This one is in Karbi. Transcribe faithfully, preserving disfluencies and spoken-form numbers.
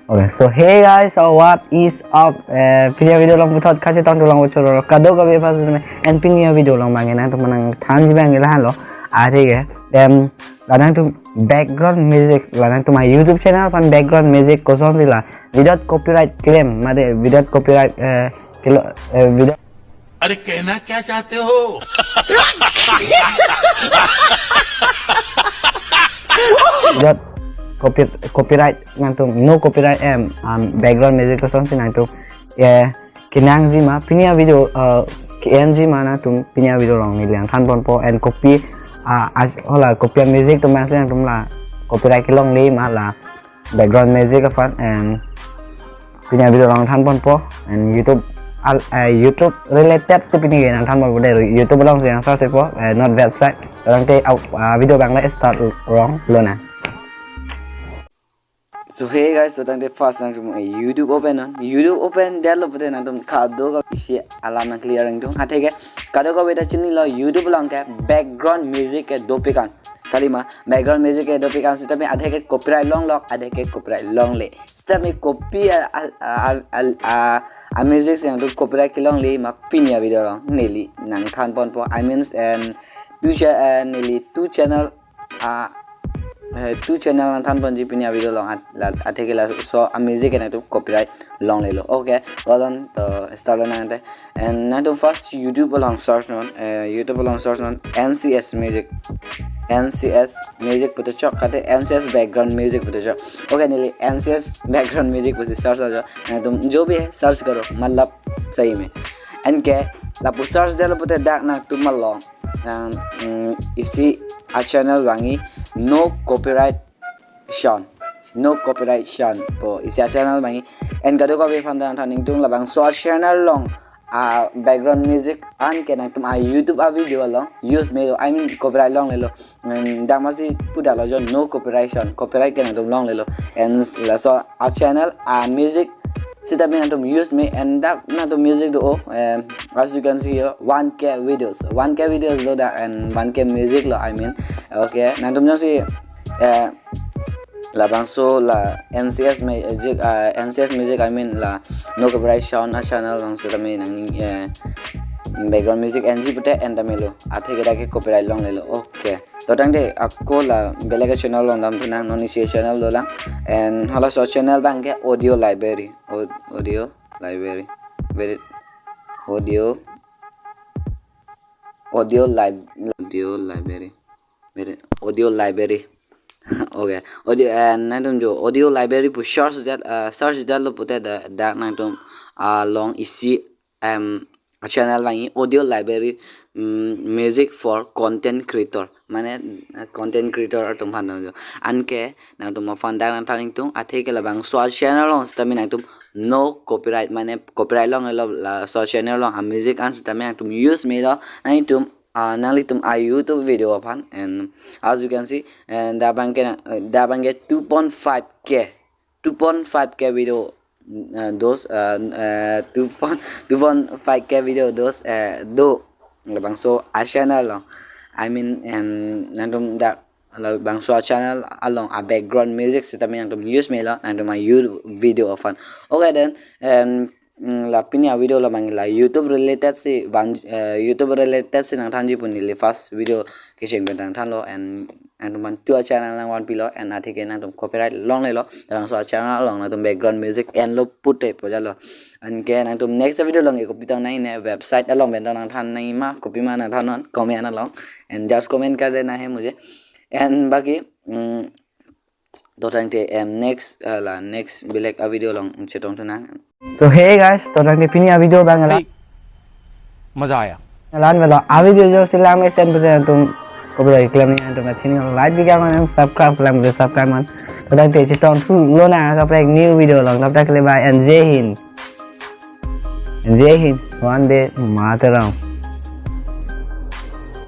Okay, so hey guys, so what is up? Eh, pini avideo along puthot kachetong thu lang bochor kadokave aphan, and pini avideo along abang nangtum nangthanji abang lahelo. Athe, em, la nangtum background music, la nangtum a-YouTube channel aphan background music kosonsi la without copyright claim, mate without copyright, eh, kelo, eh, without अरे, कहना क्या चाहते हो? Without copy, copyright nangtum, no copyright em, um, background music kosonsi nangtum, eh, kenangji ma, pini avideo, eh, ke-enji ma nangtum, pini avideo along neli nangthan ponpo, and kopi, ah, ah, hala, kopi a-music atum abangsi nangtum la copyright kelongle ma la background music aphan, and pini avideo along than ponpo, and YouTube al-, eh, YouTube related si pini ke nangthan ponpo dei, YouTube alongsi nang search po, eh, not website. Tangte, ah, ah, video abang le start longlonang. So hey guys, so tangte first nangtum, eh, YouTube open non. YouTube open detlo pute nangtum kadokave isi alam nang clear nangtum. Athe ke kadokave ta chinilo YouTube along ke background music ke dopik an. Kalima, background music ke dopik an sitame athe ke copyright longlo, athe ke copyright longle. Sitame kopi a, a, a, a, a, a music si nangtum copyright kelongle ma pini avideo along neli nangthan ponpo. I mean, and two cha-, eh, neli two channel, ah, eh, two channel nangthan ponji pini avideo along at-, la, athe ke laso a-music ke nangtum copyright longlelo. Okay, well done, to start lonang te. And nangtum first YouTube along search non, eh, YouTube along search non N C S Music. N C S Music pute chok, kate N C S Background Music pute chok. Okay, neli N C S Background Music pusi search ajo. Nangtum jo bhi hai search karo, matlab sahi mein. Anke lapu search detlo pute dak nangtum along nang, mm, isi a-channel vangji, No Copyright Sound. No Copyright Sound pu isi a-channel vangji. And kadokave aphan nangthan nangtum labangso a-channel along a-background music an ke nangtum a-YouTube avideo along use melo, I mean copyright longlelo. And dak masi pudaklo jo, No Copyright Sound, copyright ke nangtum longlelo. And laso a-channel a-music sitame nangtum use me, and dak nangtum music do, oh, em, as you can see here, one K videos, one K videos do dak, and one K music lo, I mean. Okay, nangtum jongsi, eh, labangso la N C S Music, ah, N C S Music, I mean, la No Copyright Sound a-channel along sitame nang, eh, background music enji pute en tame lo, athe ke dak ke copyright longlelo. Okay. To tangte ako la belek a-channel along damthunang, non isi a-channel dolang. And halaso a-channel abang ke Audio Library. Au-, Audio Library. Very Audio, Audio Lib-, Audio Library. Very Audio Library. Okay. Audio, eh, nangtum jo Audio Library pu search det, eh, search detlo pute da, dak nangtum along isi em, a-channel vangji Audio Library, mm, Music for Content Creator. Mane, eh, content creator atum aphan jo. Anke nangtum aphan dak nangthan nangtum, athe ke labangso a-channel along sitame nangtum no copyright, mane copyright longlelo laso a-channel along a-music an sitame nangtum use melo, nangtum, ah, nanglitum a-YouTube video aphan. And as you can see, and dak abang ke na, eh, dak abang ke two point five K, two point five K video, uh, those, uh, uh, two point, two point five K video those, uh, do labangso a-channel along. I mean, and nangtum dak labangso a-channel along a-background music sitame nangtum use melo nangtum a-YouTube video aphan. Okay then, um, mm, la pini avideo labang la YouTube related si van, eh, YouTube related si nangthanji pu neli first video kecheng pen nangthanlo, and nangtum aphan two a-channel nangvanpilo, and athe ke nangtum copyright longlelo, labangso a-channel along nangtum background music enlo pute pu jalo. Anke nangtum next video along ke kopi tong nangji ne, website along pen tong nangthan nangji ma, kopi ma nangthan non comment along, and just comment kar dena hai mujhe. And baki, mm, to tangte, em, next, eh, la next belek a-video along chetongthunang. So hey guys, to tangte pini a-video abang la. Hey, maza aaya. Lan velo a-video jongsi lang mesen pute nangtum copyright claim nangji, nangtum channel like bika man, subscribe lang pute subscribe man. To tangte chetongthu lonang kaprek new video along, tab tak ke liye bye and Jai Hind. And Jai Hind, Vande Mataram.